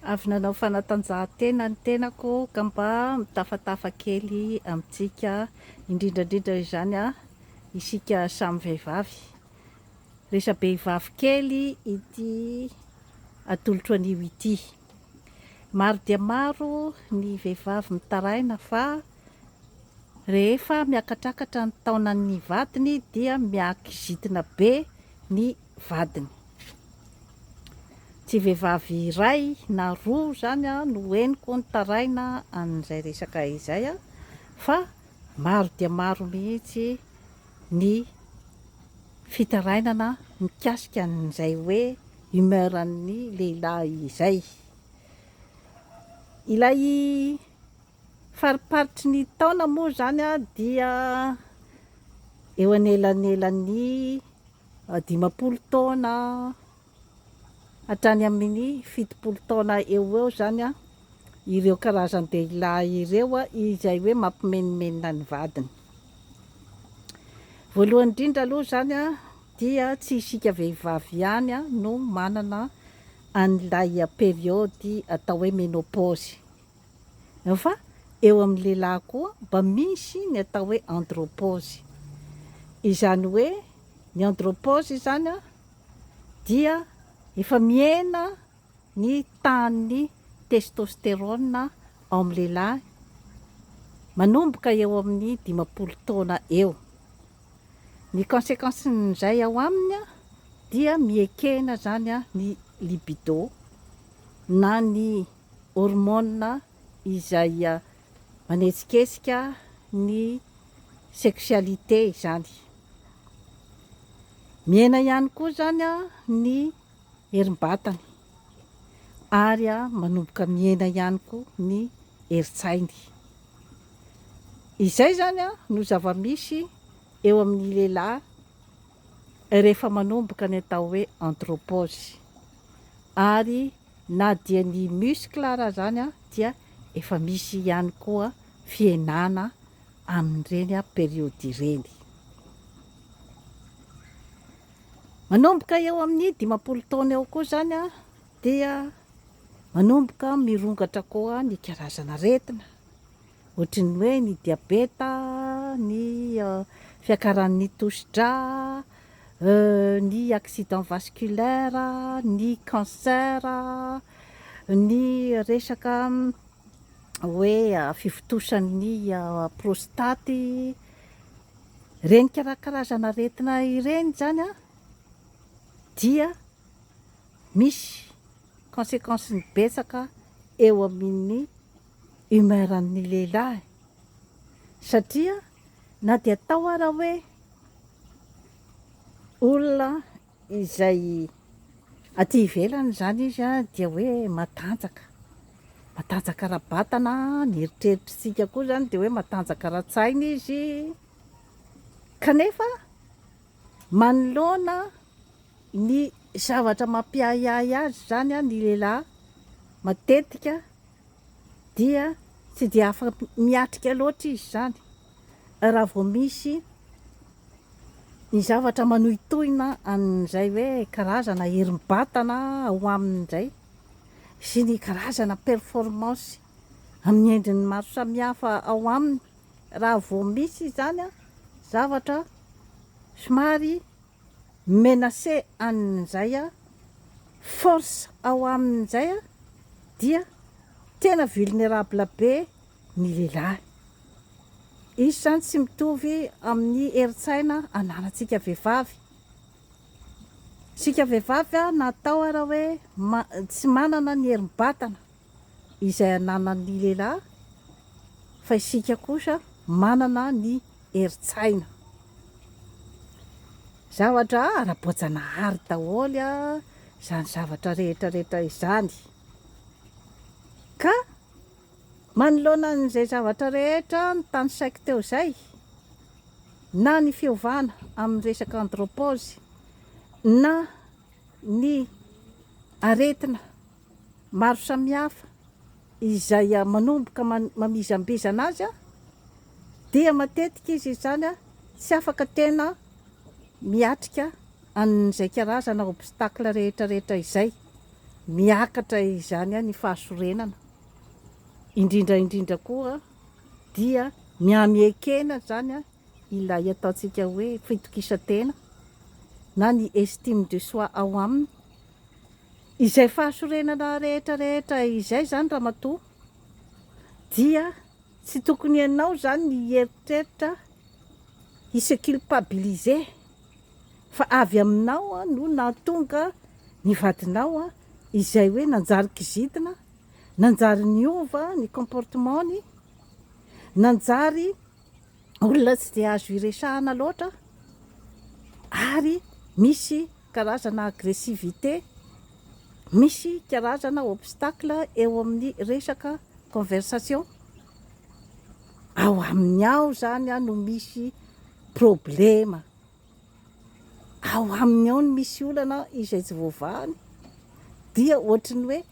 Avy nanao fanatanjahantena ny tenako ka mba mitafatafa kely amintsika, indrindra indrindra izany isika samy vehivavy. Resa-behivavy kely ity atolotro anio ity. Maro dia maro ny vehivavy mitaraina fa rehefa miakatrakatra ny taonan'ny vadiny dia miakizitina be ny vadiny. Tsy vehivavy iray na roa izany no henoko nitaraina an'izay resaka izay fa maro dia maro mihitsy ny fitarainana mikasika an'izay hoe humeur-n'ny lehilahy izay. Ilay fariparitry ny taona moa izany dia eo anelanelan'ny 50 taona hatrany amin'ny 70 taona eo ho eo izany ireo karazan-dehilahy ireo izay hoe mampimenomenona ny vadiny. Voalohany indrindra aloha izany dia tsy isika vehivavy ihany no manana an'ilay période atao hoe ménopause fa eo amin'ny lehilahy koa mba misy ny atao hoe andropause. Izany hoe ny andropause izany dia efa mihena ny tahan'ny testostérone ao amin'ny lehilahy manomboka eo amin'ny 50 taona eo. Ny conséquence-n'izay ao aminy dia mihekena izany ny libido na ny hormone izay manetsiketsika ny sexualité izany. Mihena ihany koa izany ny herim-batany ary manomboka mihena ihany koa ny herin-tsainy. Izay izany no zava-misy eo amin'ny lehilahy rehefa manomboka ny atao hoe andropause. Ary na dia ny muscle ara izany dia efa misy ihany koa fihenana amin'ireny période ireny. Manomboka eo amin'ny 50 taona eo koa izany dia manomboka mirongatra koa ny karazana aretina, ohatry ny hoe ny diabeta, ny fiakaran'ny tosi-drà, ny accident vasculaire, ny cancer, ny resaka hoe fivotosan'ny prostaty. Ireny karazana aretina ireny izany dia misy consequence-ny betsaka eo amin'ny humeur-n'ny lehilahy satria na dia atao ara hoe olona izay aty ivelany izany izy dia hoe matanjaka, matanjaka ara-batana, ny eritreritr'isika koa izany dia hoe matanjaka ara-tsaina izy, kanefa manoloana ny zavatra mampiahiahy azy izany ny lehilahy matetika dia tsy dia afa-miatrika loatra izy izany raha vao misy ny zavatra manohitohina an'izay hoe karazana herim-batana ao aminy indray sy ny karazana performance amin'ny endriny maro samihafa ao aminy, raha vao misy izany zavatra somary menacer an'izay force ao aminy izay dia tena vulnerable be ny lehilahy. Izy izany tsy mitovy amin'ny herin-tsaina ananantsika vehivavy. Isika vehivavy na atao ara hoe tsy manana ny herim-batana izay ananan'ny lehilahy fa isika kosa manana ny herin-tsaina. Zavatra ara-boajanahary daholo izany zavatra rehetra rehetra izany. Ka Manoloana an'izay zavatra rehetra notanisaiko teo izay, na ny fiovana amin'ny resaka andropause, na ny aretina maro samihafa izay manomboka mamizambizana azy, dia matetika izy izany tsy afaka tena miatrika an'izay karazana obstacle rehetra rehetra izay. miakatra izany ny fahasorenana, indrindra indrindra koa dia miha-miekena izany ilay ataontsika hoe fitokisan-tena na ny estime de soi ao aminy. Izay fahasorenana rehetra rehetra izay izany ramatoa dia tsy tokony ianao izany ny hieritreritra hi-se culpabiliser fa avy aminao no nahatonga ny vadinao izay hoe nanjary kizitina, nanjary niova ny comportement-ny, nanjary olona tsy dia azo iresahana loatra ary misy karazana agressivité, misy karazana obstacle eo amin'ny resaka conversation. Ao aminy ao izany no misy problema. Ao aminy ao no misy olana izay tsy voavahany dia ohatry ny hoe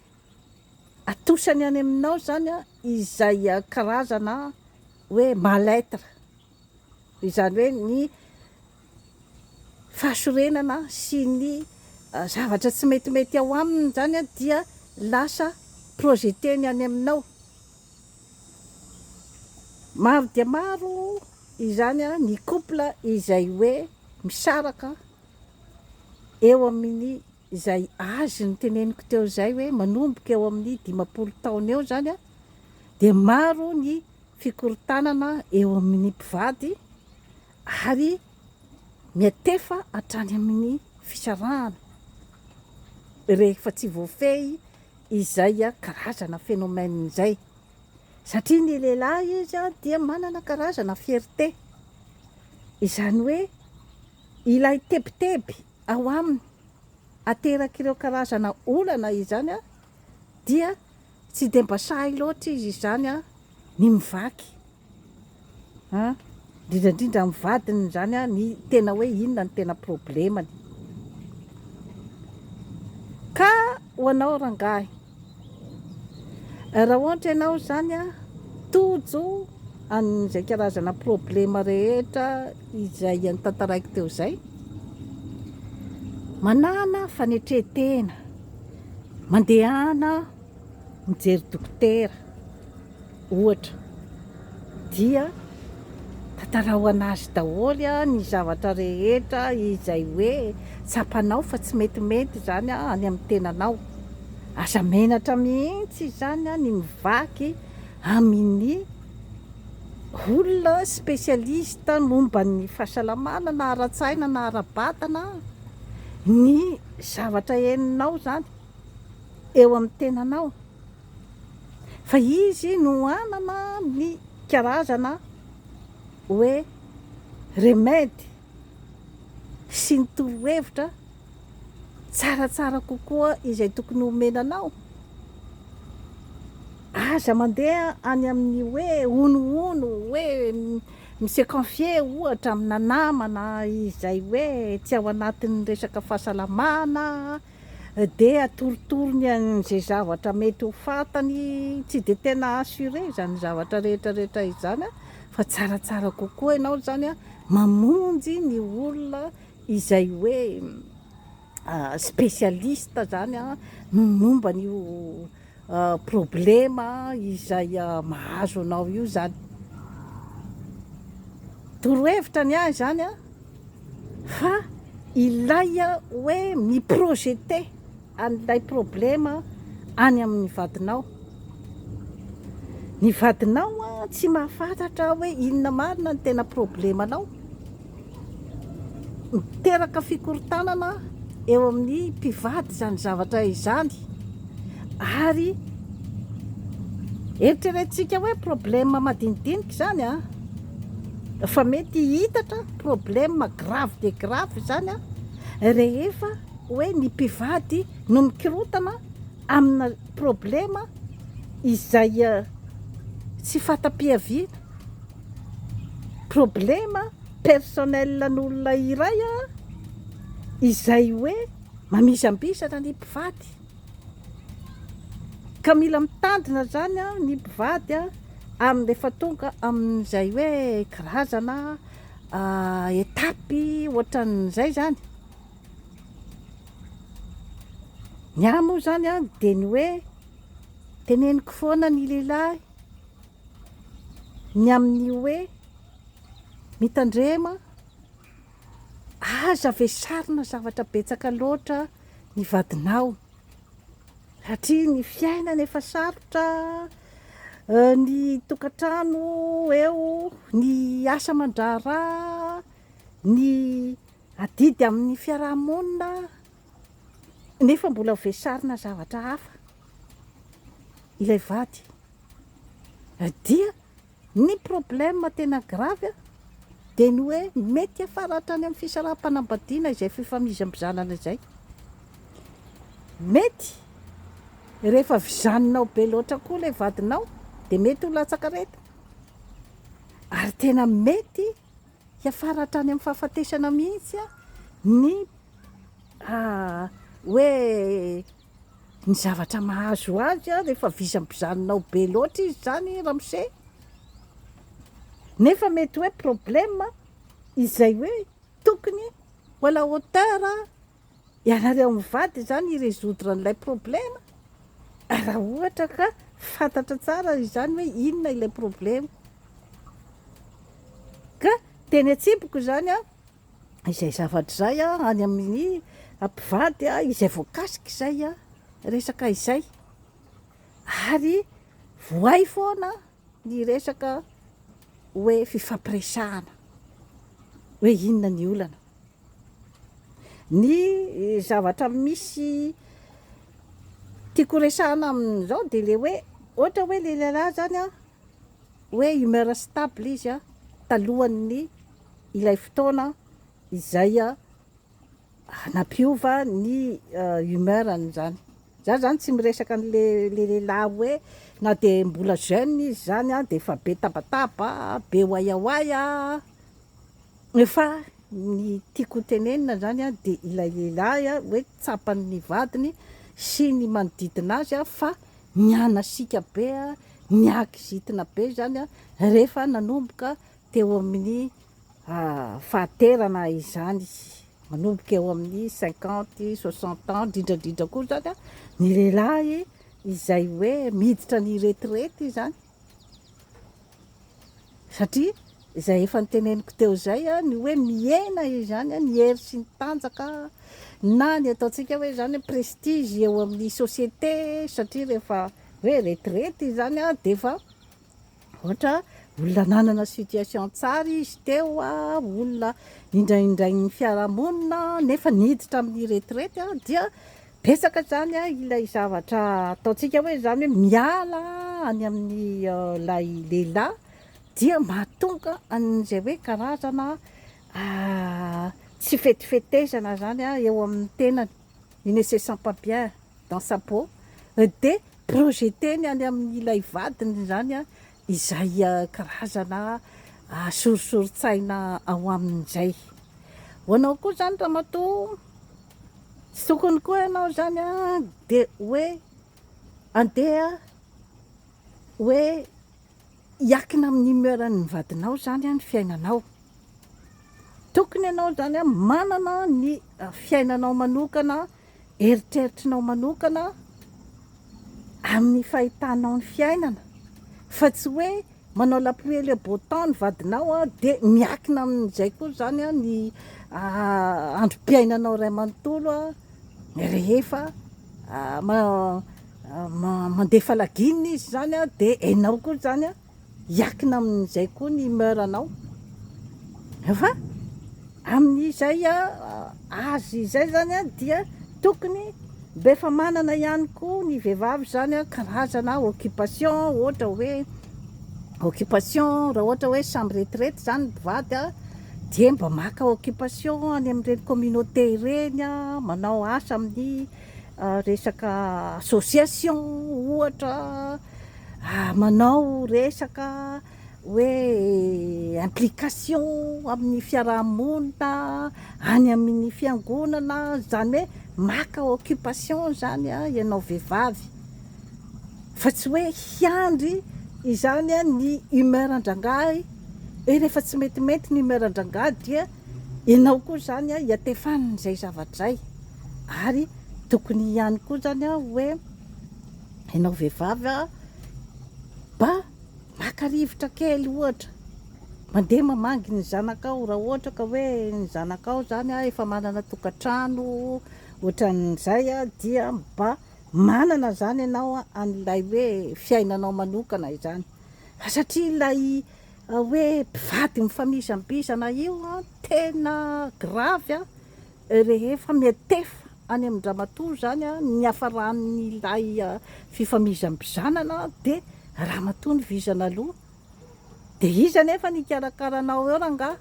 atosany any aminao izany izay karazana hoe mal-être, izany hoe ny fahasorenana sy ny zavatra tsy metimety ao aminy izany dia lasa projeter-ny any aminao. Maro dia maro izany ny couple izay hoe misaraka eo amin'ny izay âge noteneniko teo izay hoe manomboka eo amin'ny 50 taona eo izany dia maro ny fikorontanana eo amin'ny mpivady ary miatefa hatrany amin'ny fisarahana rehefa tsy voafehy izay karazana phénomène izay satria ny lehilahy izy dia manana karazana fierté, izany hoe ilay tebiteby ao aminy aterak'ireo karazana olana izany dia tsy dia mba sahy loatra izy izany ny mivaky an, indrindra indrindra amin'ny vadiny izany an, ny tena hoe inona no tena problemany. Ka ho anao rangahy, raha ohatra ianao izany an, tojo an'izay karazana problema rehetra izay notantaraiko teo izay, manàna fanetren-tena, mandehana mijery dokotera. ohatra, dia tantarao an'azy daholo ny zavatra rehetra izay hoe tsapanao fa tsy metimety izany any amin'ny tenanao. Aza menatra mihitsy izany ny mivaky amin'ny olona spécialiste momba ny fahasalamana na ara-tsaina na ara-batana ny zavatra henonao izany eo amin'ny tenanao. Fa izy no hanana ny karazana hoe remède sy ny torohevitra tsaratsara kokoa izay tokony homena anao. Aza mandeha any amin'ny hoe honohono, hoe mi-se confier ohatra amina namana izay hoe tsy ao anatin'ny resaka fahasalamana. Dia atoritoriny an'izay zavatra mety ho fantany, tsy dia tena assuré izany zavatra rehetra rehetra izany fa tsaratsara kokoa ianao izany mamonjy ny olona izay hoe spécialiste izany momba an'io problema izay mahazo anao io izany. Torohevitra ny ahy izany an! Fa ilay hoe mi-projeter an'ilay problema any amin'ny vadinao. Ny vadinao tsy mahafantatra hoe inona marina ny tena problemanao. Miteraka fikorontanana eo amin'ny mpivady izany zavatra izany. Ary eritreretintsika hoe problema madinidinika izany an! Fa mety hihitatra problème grave dia grave izany an, rehefa hoe ny mpivady no mikorontana amina problème izay tsy fanta-piaviana, problème personnel an'olona iray an, izay hoe mamizambizana ny mpivady. Ka mila mitandrina izany ny mpivady amin'ny rehefa tonga amin'izay hoe karazana étape ohatran'izay izany. Ny ahy moa izany an, dia ny hoe teneniko foana ny lehilahy ny amin'ny hoe mitandrema, aza vesarina zavatra betsaka loatra ny vadinao satria ny fiainana efa sarotra, ny tokantrano eo, ny asa aman-draharaha, ny adidy amin'ny fiaraha-monina. Nefa mbola vesarina zavatra hafa ilay vady. Dia ny problème tena grave dia ny hoe mety hiafara hatrany amin'ny fisaraham-panambadiana izay fifamizambizanana izay. Mety rehefa vizaninao be loatra koa ilay vadinao dia mety ho latsaka aretina. Ary tena mety hiafara hatrany amin'ny fahafatesana mihitsy ny hoe ny zavatra mahazo azy rehefa vizambizaninao be loatra izy zany ramose, nefa mety hoe problème izay hoe tokony ho à la hauteur ianareo mivady zany hi-résoudre an'ilay problème raha ohatra ka fantatra tsara izany hoe inona ilay problème. Ka teny an-tsipiko izany an, izay zavatra izay an, any amin'ny mpivady an, izay voakasika izay an, resaka izay. Ary voay foana ny resaka hoe fifampiresahana, hoe inona ny olana. Ny zavatra misy tiako horesahana amin'izao dia ilay hoe, ohatra hoe ilay lehilahy izany an, hoe humeur stable izy an, talohan'ny ilay fotoana izay nampiova ny humeur-ny izany. Za zany tsy miresaka an'le le lehilahy hoe na dia mbola jeune izy zany an, dia efa be tabataba, be oaiaoaia, fa ny tiako ho tenenina zany an, dia ilay lehilahy an, hoe tsapan'ny vadiny sy ny manodidina azy an, fa nianasiaka be an, niakizitina be zany an, rehefa nanomboka teo amin'ny fahaterana izany, manomboka eo amin'ny cinquante, soixante ans, indrindra indrindra koa izany an, ny lehilahy izay hoe miditra ny retraite izany, satria izay efa noteneniko teo izay an, ny hoe mihena izany an, ny hery sy ny tanjaka na ny ataontsika hoe izany hoe prestige eo amin'ny société, satria rehefa hoe retraite izany an, dia efa Ohatra olona nanana situation tsara izy teo, olona nindraindrain'ny fiarahamonina nefa niditra amin'ny retraite dia betsaka izany ilay zavatra ataontsika hoe izany hoe miala any amin'ny ilay lehilahy dia mahatonga an'izay hoe karazana tsy fetifetezana izany eo amin'ny tenany, il ne se sent pas bien dans sa peau dia Projeter-ny any amin'ilay vadiny izany izay karazana sorisorin-tsaina ao aminy izay. Ho anao koa izany ramatoa, tsy tokony koa ianao izany dia hoe andeha hoe hiankina amin'ny humeur-n'ny vadinao izany ny fiainanao. Tokony ianao izany manana ny fiainanao manokana Eritreritrinao manokana amin'ny fahitanao ny fiainana fa tsy hoe manao la pluie et le beau temps ny vadinao dia miakina amin'izay koa izany ny androm-piainanao iray manontolo rehefa mandefa laginina izy izany dia ianao koa izany hiakina amin'izay koa ny humeur-nao fa amin'izay azy izay zany dia tokony mba efa manana ihany koa ny vehivavy zany karazana occupation ohatra hoe occupation raha ohatra hoe samy retraite zany ny mpivady dia mba maka occupation any amin'ireny communauté ireny manao asa amin'ny resaka association ohatra Manao resaka hoe implication amin'ny fiarahamonina, any amin'ny fiangonana, izany hoe maka occupation izany ianao vehivavy fa tsy hoe hiandry izany ny humeur an-drangahy hoe rehefa tsy metimety ny humeur an-drangahy dia ianao koa izany hiantefan'izay zavatra izay ary. Tokony ihany koa zany an hoe ianao vehivavy an mba maka rivotra kely ohatra, mandeha mamangy ny zanakao raha ohatra ka hoe ny zanakao zany an efa manana tokantrano ohatran'izay an dia mba manana zany ianao an'ilay hoe fiainanao manokana izany. Fa satria ilay hoe mpivady mifamizambizana io an tena grave an, rehefa miantefa any amin-dramatoa izany ny niafaran'ilay fifamizambizanana dia ramatoa no vizana aloha, dia iza anefa ny hikarakara anao eo rangahy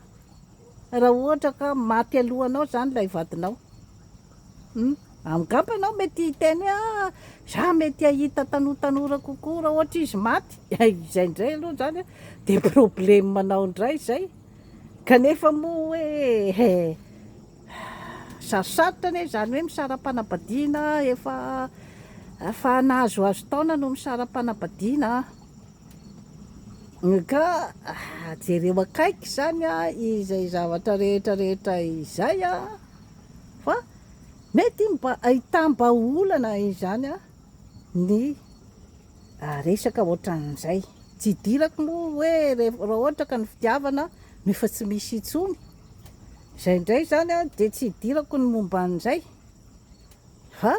raha ohatra ka maty alohanao izany ilay vadinao? Hum, angamba ianao mety hiteny hoe ah, za mety hahita tanotanora kokoa raha ohatra izy maty, izay indray aloha izany dia problème anao indray izay. Kanefa moa hoe he, sarosarotra anie izany hoe misara-panambadiana efa efa nahazoazo taona no misara-panambadiana an. Ka jereo akaiky izany izay zavatra rehetra rehetra izay an, fa mety mba ahitam-bahaolana izany ny resaka ohatran'izay. Tsy idirako moa hoe raha ohatra ka ny fitiavana no efa tsy misy intsony. Izay indray izany dia tsy idirako ny momba an'izay. Fa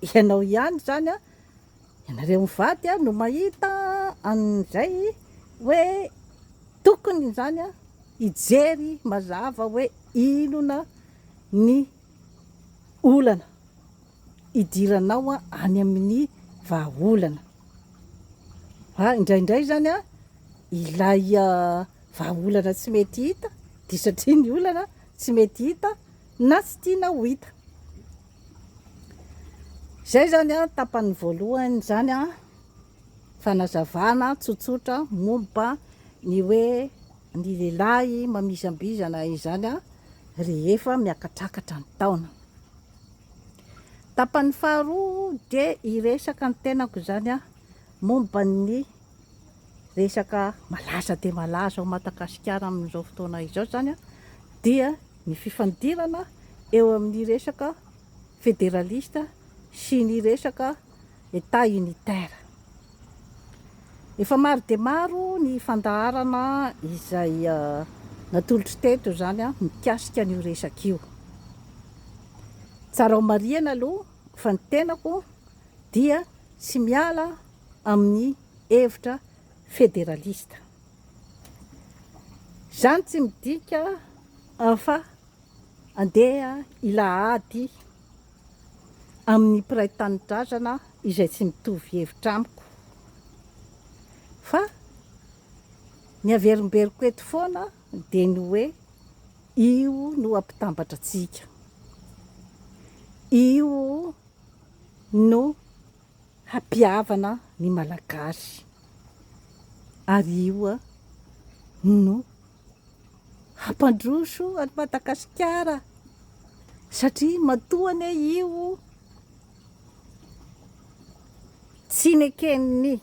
ianao ihany izany, ianareo mivady no mahita an'izay hoe tokony izany hijery mazava hoe inona ny olana hidiranao any amin'ny vahaolana. Fa indraindray izany an, ilay vahaolana tsy mety hita dia satria ny olana tsy mety hita na tsy tiana ho hita. Izay izany an, tapany voalohany izany an, fanazavana tsotsotra momba ny hoe ny lehilahy mamizambizana izany an, rehefa miakatrakatra ny taona. Tapany faharoa dia hiresaka ny tenako izany aho momba ny resaka malaza dia malaza ao Madagasikara amin'izao fotoana izao izany dia ny fifandirana eo amin'ny resaka federaliste sy ny resaka Etat unitaire. Efa maro dia maro ny fandaharana izay natolotro teto izany mikasika an'io resaka io. Tsara ho marihana aloha fa ny tenako dia tsy miala amin'ny hevitra federalista. Izany tsy midika fa andeha hila ady amin'ny mpiray tanindrazana izay tsy mitovy hevitra amiko. Fa ny averimberiko eto foana dia ny hoe io no hampitambatra antsika. Io no hampihavana ny Malagasy. Ary io no hampandroso an'i Madagasikara satria matoa anie io tsy neken'ny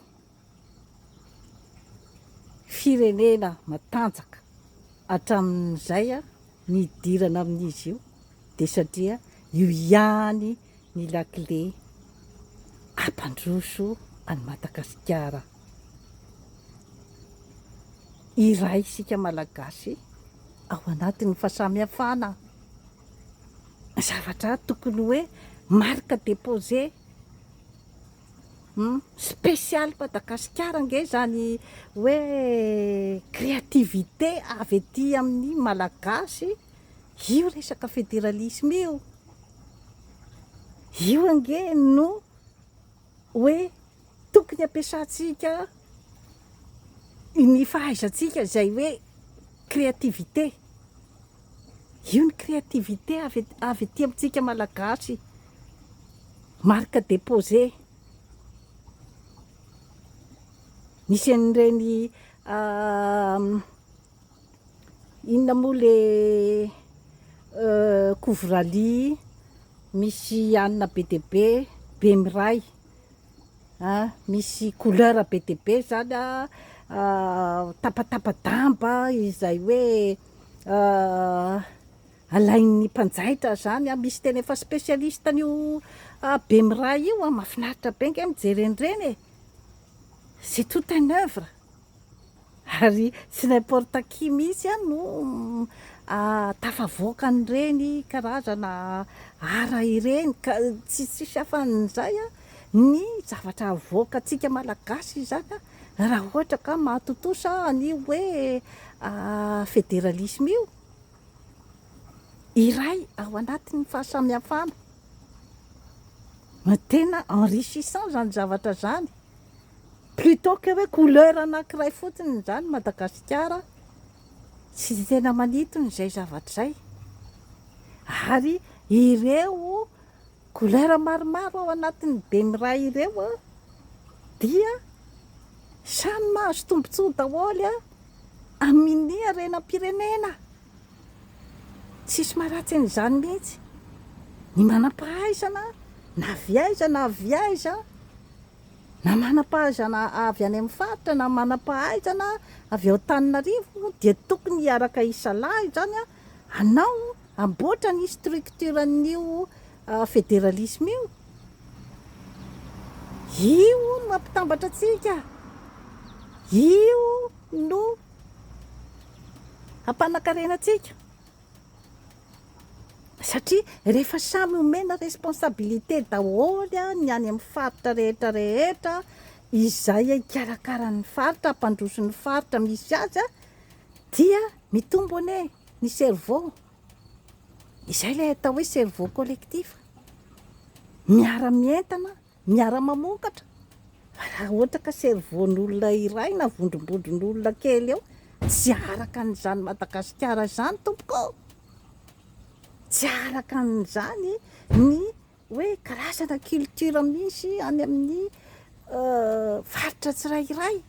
firenena matanjaka hatramin'izay ny hidirana amin'izy io dia satria io ihany ny lakile hampandroso an'i Madagasikara. Iray isika Malagasy ao anatin'ny fahasamihafana. Zavatra tokony hoe marque déposée spécial Madagasikara ange izany hoe créativité avy aty amin'ny Malagasy io resaka fédéralisme io. Io ange no hoe tokony ampiasantsika ny fahaizantsika izay hoe créativité, io ny créativité avy avy aty amintsika Malagasy, marque déposée, misy an'ireny inona moa le couvre-lit misy hanina be dia be, bemiray. A, misy couleur be dia be zany a, tapatapa-damba izay hoe. Alain'ny mpanjaitra zany a, misy tena efa spécialiste an'io bemiray io a, mahafinaritra be nge mijery an'ireny e, c'est tout un œuvre, ary tsy n'importe qui mihitsy a no tafavoaka an'ireny karazana art ireny, ka tsisy afan'izay a ny zavatra avoakantsika malagasy zany a, raha ohatra ka mahatontosa an'io hoe fédéralisme io, iray ao anatin'ny fahasamihafana, tena enrichissant zany zavatra zany, plutôt que hoe couleur anankiray fotsiny zany Madagasikara, tsy tena manintona izay zavatra izay, ary ireo couleur maromaro ao anatin'ny bemiray ireo a dia samy mahazo tombontsoa daholo a amin'ny harenam-pirenena. Tsisy maharatsy an'izany mihitsy. Ny manam-pahaizana na avy aiza na avy aiza, na manam-pahaizana avy any amin'ny faritra na manam-pahaizana avy ao Antananarivo dia tokony hiaraka hisalahy izany hanao hamboatra ny structure an'io fédéralisme io. Io no mampitambatra antsika, io no hampanan-karena antsika, satria rehefa samy omena responsabilité daholo ny any amin'ny faritra rehetra rehetra izay hikarakara ny faritra, hampandroso ny faritra misy azy dia mitombo anie ny cerveau, izay ilay atao hoe cerveau collectif, miara-mientana, miara-mamokatra. Raha ohatra ka cerveau-n'olona iray na vondrombondron'olona kely eo, tsy araka an'izany Madagasikara izany tompoko, tsy araka an'izany ny hoe karazana culture misy any amin'ny faritra tsirairay,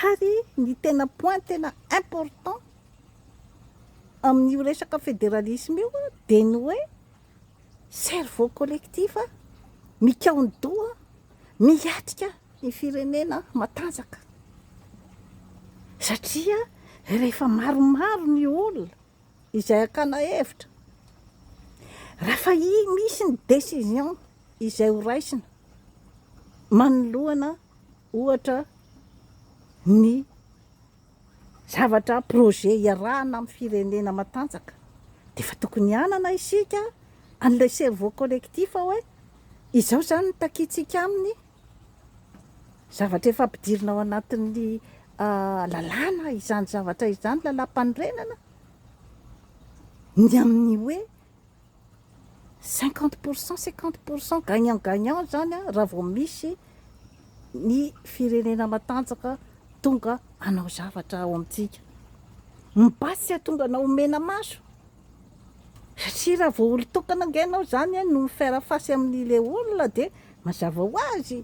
ary ny tena point tena important amin'io resaka fédéralisme io dia ny hoe cerveau collectif mikaon-doha miatrika ny firenena matanjaka, satria rehefa maromaro ny olona izay hakana hevitra, raha fa misy ny décision izay ho raisina manoloana ohatra ny zavatra projet iarahana amin'ny firenena matanjaka dia efa tokony hanana isika an'ilay cerveau collectif hoe izao izany no takintsika aminy, zavatra efa ampidirina ao anatin'ny lalàna izany zavatra izany, lalàm-panorenana, ny amin'ny hoe 50% 50% gagnant gagnant izany raha vao misy ny firenena matanjaka tonga hanao zavatra ao amintsika. Mba tsy hahatonga anao ho mena maso, satria raha vao olon-tokana ange ianao izany no mi-faire face amin'ilay olona dia mazava ho azy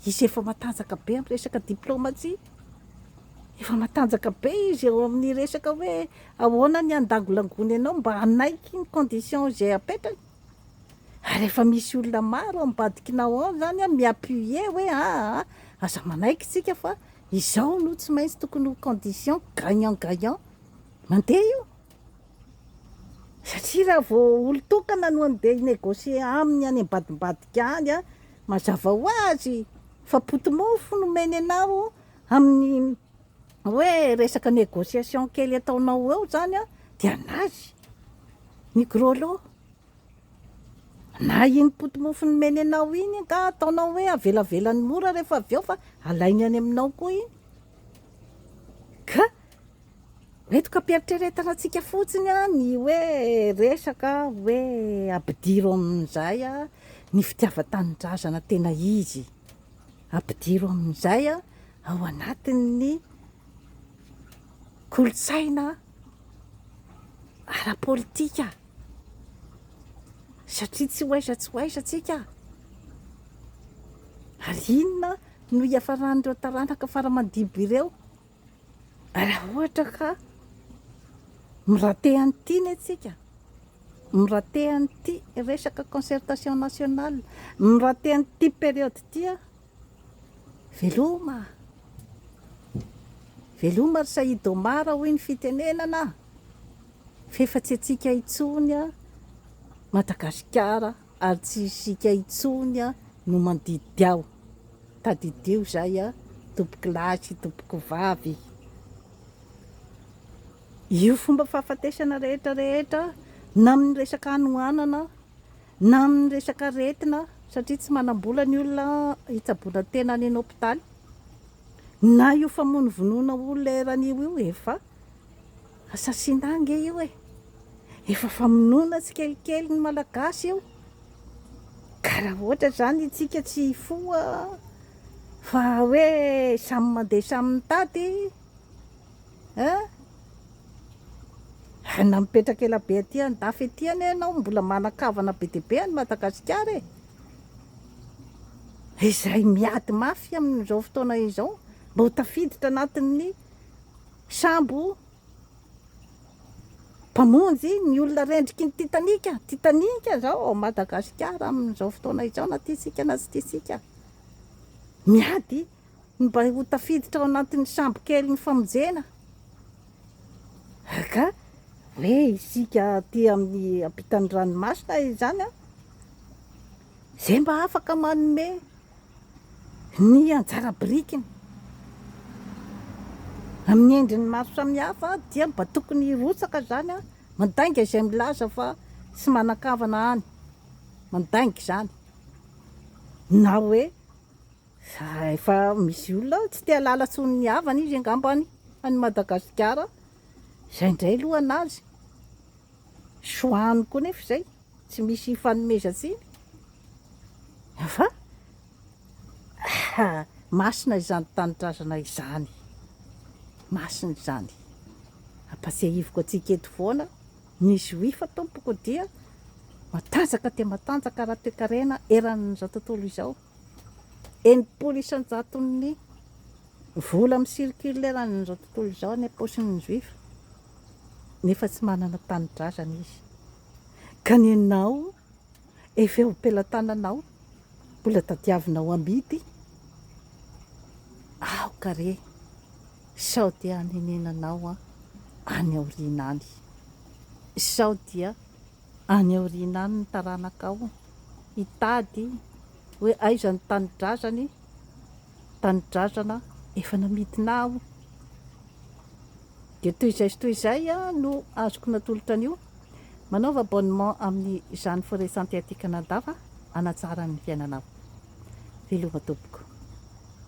izy efa matanjaka be amin'ny resaka diplomatie, efa matanjaka be izy eo amin'ny resaka hoe ahoana ny handangolangony anao mba hanaiky ny condition izay apetrany. Ary efa misy olona maro ambadikinao ao izany an, mi-appuyer hoe aa aza manaiky tsika fa izao no tsy maintsy tokony ho condition gagnant gagnant. Mandeha io. Satria raha vao olon-tokana no andeha hi-negocier aminy any ambadimbadika any an, mazava ho azy fa poti-mofo no omeny anao amin'ny hoe resaka négociation kely ataonao eo izany an, dia an'azy ny gros lot. Na iny poti-mofo nomeny anao iny angaha ataonao hoe avelavelany mora rehefa avy eo fa alainy any aminao koa iny. Ka entiko ampiheritreretana antsika fotsiny ny hoe resaka hoe ampidiro amin'izay ny fitiavan-tanindrazana tena izy. Ampidiro amin'izay ao anatin'ny kolontsaina ara-politika. Satria tsy ho aiza tsy ho aiza tsika. Ary inona no hiafaran'ireo taranaka fara-mandimby ireo raha ohatra ka mi-rater an'ity anie tsika, mi-rater an'ity resaka concertation nationale, mi-rater an'ity période ity an! Veloma! Veloma ry Saïd Omar hoy ny fitenenana. F'efa tsy antsika intsony Madagasikara ary tsy isika intsony no mandidy ao. Tadidio izay tompokolahy sy tompokovavy. Io fomba fahafatesana rehetra rehetra na amin'ny resaka hanoanana na amin'ny resaka aretina satria tsy manam-bola ny olona hitsaboana tena any hopitaly na io famonovonoana olona eran'io io efa assassinat ange io e! Efa famonoana tsikelikely ny Malagasy io. Ka raha ohatra izany isika tsy hifoha fa hoe samy mandeha samy mitady Hein? Na mipetraka ela be aty andafy aty anie ianao mbola manan-kavana be dia be any Madagasikara e! Izay miady mafy amin'izao fotoana izao mba ho tafiditra anatin'ny sambo mpamonjy ny olona rendriky ny Titanic. Titanic izao ao Madagasikara amin'izao fotoana izao na tiantsika na tsy tiantsika. Miady mba ho tafiditra ao anatin'ny sambo kelin'ny famonjena. Ka hoe isika aty amin'ny ampitan'ny ranomasina izany an, izay mba afaka manome ny anjara birikiny amin'ny endriny maro samihafa dia mba tokony hirotsaka izany an, mandainga izay milaza fa tsy manan-kavana any, mandainga izany, na hoe Efa misy olona tsy te hahalala intsony ny havany izy angamba any any Madagasikara, izay indray aloha an'azy, choix-ny koa nefa izay, tsy misy ifanomezan-tsiny fa masina izany tanindrazana izany, masina izany, ampatsiahiviko antsika eto foana, ny juif tompoko dia matanjaka dia matanjaka ara-toekarena eran'izao tontolo izao. 60 isan-jaton'ny vola mi-circuler eran'izao tontolo izao any am-paosin'ny juif, nefa tsy manana tanindrazana izy. Ka ny anao efa eo am-pelatananao, mbola tadiavinao amidy, aoka re sao dia hanenenanao any aoriana any, sao dia any aoriana any ny taranakao hitady hoe aiza ny tanidrazany, tanidrazana efa namidina aho. Dia toy izay sy toy izay no azoko natolotra an'io. Manaova abonnement amin'ny Jeanne Forêt Santé aty Canada fa hanatsara ny fiainanao. Veloma tompoko.